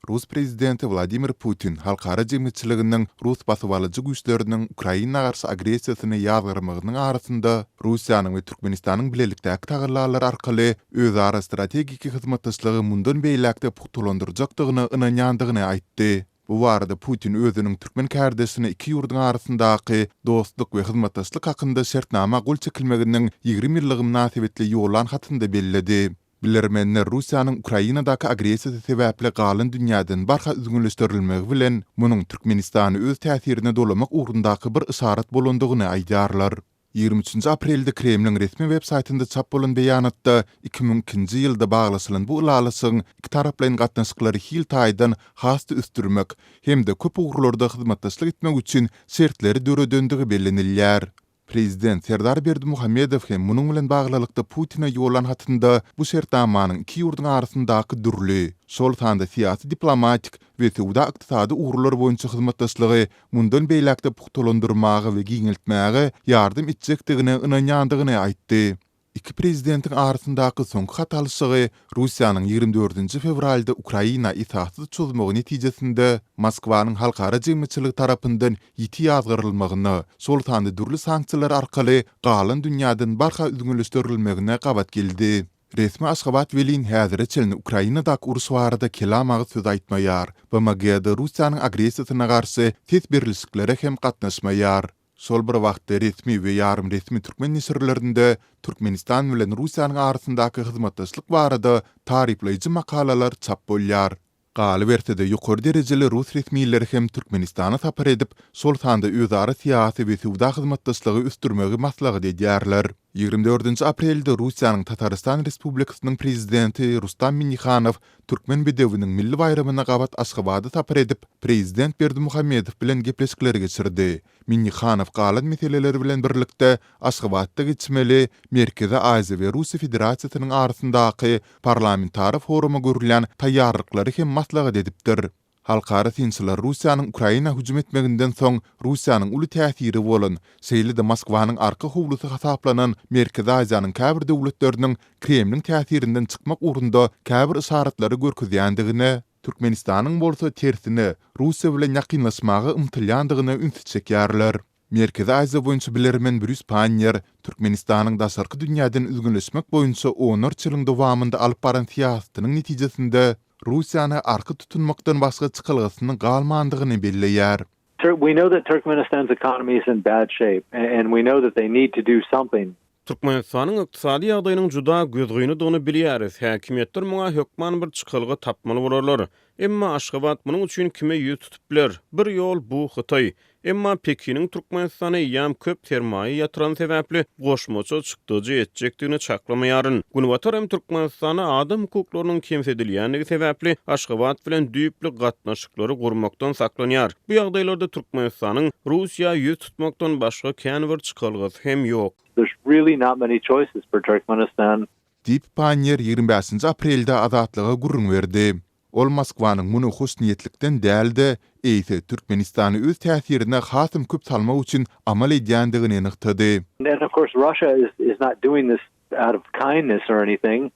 Rus prezidenti Wladimir Putin halkara jemgyýetçiliginiň rus basybalyjy güýçleriniň Ukraina garşy agressiýasyny ýazgarmagynyň arasynda Russiýanyň we Türkmenistanyň bilelikdäki tagallalary arkaly özara strategik hyzmatdaşlygy mundan beýläk-de pugtalandyrjakdygyna ynanýandygyny aýtdy. Bu barada Putin özüniň türkmen kärdeşine iki ýurduň arasyndaky dostluk we hyzmatdaşlyk hakynda şertnama gol çekilmeginiň 20 ýyllygy mynasybetli ýollan hatynda belledi. Bilermenler Russiýanyň Ukrainadaky agressiýasy sebäpli galan dünýäden barha üzňeleşdirilmegi bilen, munuň Türkmenistany öz täsirine dolamak ugrundaky bir yşarat bolandygyny aýdýarlar. 23-nji aprelde Kremliň resmi web-saýtynda çap bolan beýanatda 2002-nji ýylda baglaşylan bu ylalaşygyň ikitaraplaýyn gatnaşyklary hil taýdan has-da ösdürmek hem-de köp ugurlarda hyzmatdaşlyk etmek üçin şertleri döredendigi bellenilýär. Prezident Serdar Berdimuhamedow hem munuň bilen baglylykda Putine ýollan hatynda bu şertnamanyň iki ýurduň arasyndaky dürli, şol sanda syýasy-diplomatik we söwda-ykdysady ugurlar boýunça hyzmatdaşlygy mundan beýläk-de pugtalandyrmaga we giňeltmäge ýardam etjekdigine ynanýandygyny aýtdy. Iki prezidentiň arasyndaky soňky hat alyşygy Russiýanyň 24-nji fewralda Ukraina esassyz çozmagy netijesinde Moskwanyň halkara jemgyýetçiligi tarapyndan ýiti ýazgarylmagyna, şol sanda dürli sanksiýalar arkaly galan dünýäden barha üzňeleşdirilmegine gabat geldi. Resmi Aşgabat welin häzire çenli Ukrainadaky uruş barada kelam agyz söz aýtmaýar, BMG-de Russiýanyň agressiýasyna garşy ses berlişiklere hem gatnaşmaýar. Şol bir wagtda resmi we ýarym resmi türkmen neşirlerinde Türkmenistan bilen Russiýanyň arasyndaky hyzmatdaşlyk barada taryplaýjy makalalar çap bolýar. Galyberse-de, ýokary derejeli rus resmileri hem Türkmenistana sapar edip, şol sanda özara syýasy we söwda hyzmatdaşlygy ösdürmegi maslahat edýärler. 24-nji aprelde Russiýanyň Tatarystan Respublikasynyň Prezidenti Rustam Minnihanow Türkmen bedewiniň milli baýramyna gabat Aşgabada sapar edip, prezident Berdimuhamedow bilen gepleşikleri geçirdi. Minnihanow galan meseleler bilen birlikde Aşgabatda geçmeli Merkezi Aziýa we Russiýa Federasiýasynyň arasyndaky parlamentara foruma görülýän taýýarlyklary hem maslahat edipdir. Halkara synçylar Russiýanyň Ukraina hüjüm etmeginden soň Russiýanyň uly täsiri bolan, şeýle-de Moskwanyň arka howlusy hasaplanan Merkezi Aziýanyň käbir döwletleriniň Kremliň täsirinden çykmak ugrunda käbir yşaratlary görkezýändigine, Türkmenistanyň bolsa tersine, Russiýa bilen ýakynlaşmaga ymtylýandygyna ünsi çekýärler. Merkezi Aziýa boýunça bilermen Brýus Panniýer Türkmenistanyň daşarky dünýäden üzňeleşmek boýunça onlarça ýylyň dowamynda alyp baran syýasatynyň netijesinde Russiýany arka tutunmakdan başga çykalgasynyň galmandygyny belleýär. We know that Turkmenistan's economy is in bad shape and we know that they need to do something. Türkmenistanyň ykdysady ýagdaýynyň juda gözgynydygyny bilýäris. Häkimiýetler muňa hökman bir çykalga tapmaly bolarlar. Emma Aşgabat munuň üçin kime ýüz tutup biler? Bir ýol, bu Hytaý. Emma Pekiniň Türkmenistana eýýäm köp sermaýa ýatyrany sebäpli goşmaça çykdajy etjekdigini çaklamaýaryn. Günbatar hem Türkmenistana adam hukuklarynyň kemsidilýändigi sebäpli Aşgabat bilen düýpli gatnaşyklary gurmakdan saklanýar. Bu ýagdaýlarda Türkmenistanyň Russiýa ýüz tutmakdan başga kän bir çykalgasy hem ýok. There's really not many choices for Turkmenistan. Diýip, Panniýer 25-nji aprelde Azatlyga gürrüň berdi. Ol Moskwanyň muny hoşniýetlikden däl-de, eýse Türkmenistany öz täsirine hasam köp salmak üçin amal edýändigini nygtady. And of course Russia is is not doing this out of kindness or anything.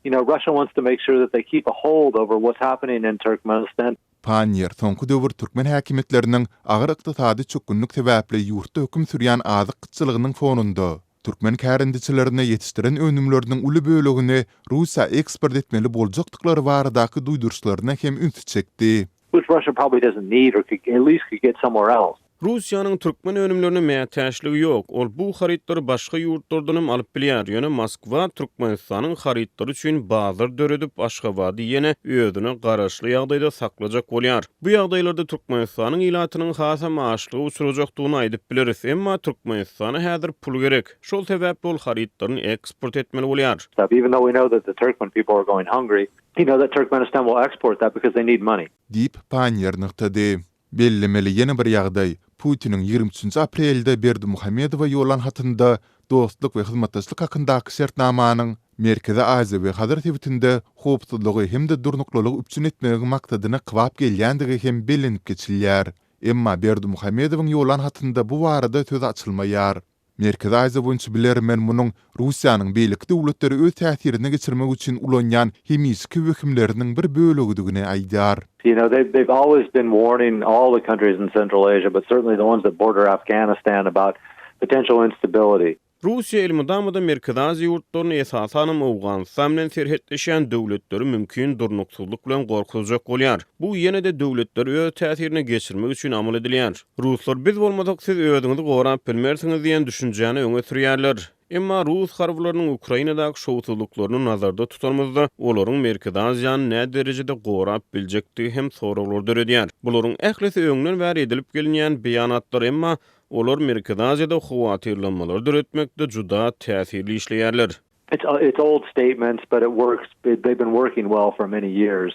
You know, Russia wants to make sure that they keep a hold over what's happening in Turkmenistan. Panniýer soňky döwür türkmen häkimiýetleriniň agyr ykdysady çökgünlik sebäpli ýurtda höküm sürýän azyk gytçylygynyň fonunda, türkmen kärendeçilerine ýetişdiren önümleriniň uly bölegini Russiýa eksport etmeli boljakdyklary baradaky duýduryşlaryna hem ünsi çekdi. Which Russia probably doesn't need or could at least could get somewhere else. Russiýanyň türkmen önümlerine mätäçligi ýok, ol bu harytlary başga ýurtlardan hem alyp bilýär, ýöne Moskwa Türkmenistanyň harytlary üçin bazar döredip, Aşgabady ýene özüne garaşly ýagdaýda saklajak bolýar. Bu ýagdaýlarda Türkmenistanyň ilatynyň hasam açlyga uçrajakdygyny aýdyp bileris, emma Türkmenistana häzir pul gerek, şol sebäpli ol harytlaryny eksport etmeli bolýar. Even though we know that the Turkmen people are going hungry, you know that Turkmenistan will export that because they need money. Diýip, Panniýer nygtady. Bellemeli ýene bir ýagdaý, Putiniň 23-nji aprelde Berdimuhamedowa ýollan hatynda dostluk we hyzmatdaşlyk hakyndaky şertnamanyň Merkezi Aziýa we Hazar sebitinde howpsuzlygy hem-de durnuklylygy üpjün etmegiň maksadyna kybap gelýändigi hem bellenip geçilýär. Emma Berdimuhamedowyň ýollan hatynda bu barada söz açylmaýar. Merkezi Aziýa boýunça bilermen munuň Russiýanyň beýleki döwletleri öz täsirine geçirmek üçin ulanýan hemişeki wehimleriniň bir bölegidigini aýdýar. You know, they've, they've always been warning all the countries in Central Asia, but certainly the ones that border Afghanistan about potential instability. Russiýa elmydama-da Merkezi Aziýa ýurtlaryny, esasanam Owganystan bilen serhetleşýän döwletleri mümkin durnuksyzlyk bilen gorkuzjak bolýar. Bu ýene-de döwletleri öz täsirine geçirmek üçin amal edilýär. Ruslar biz bolmasak siz özüňizi gorap bilmersiňiz diýen düşünjäni öňe sürýärler. Emma rus harbylarynyň Ukrainadaky şowsuzlyklaryny nazarda tutanymyzda, olaryň Merkezi Aziýany näderejede gorap biljekdigi hem soraglary döredýär. Bularyň ählisi öňden bäri edilip gelinýän beýanatlar, emma olar Merkezi Aziýada howatyrlanmalary döretmekde juda täsirli işleýärler. It's it's old statements, but it works. They've been working well for many years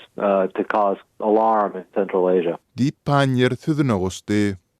to cause alarm in Central Asia. Diýip, Panniýer sözüne goşdy.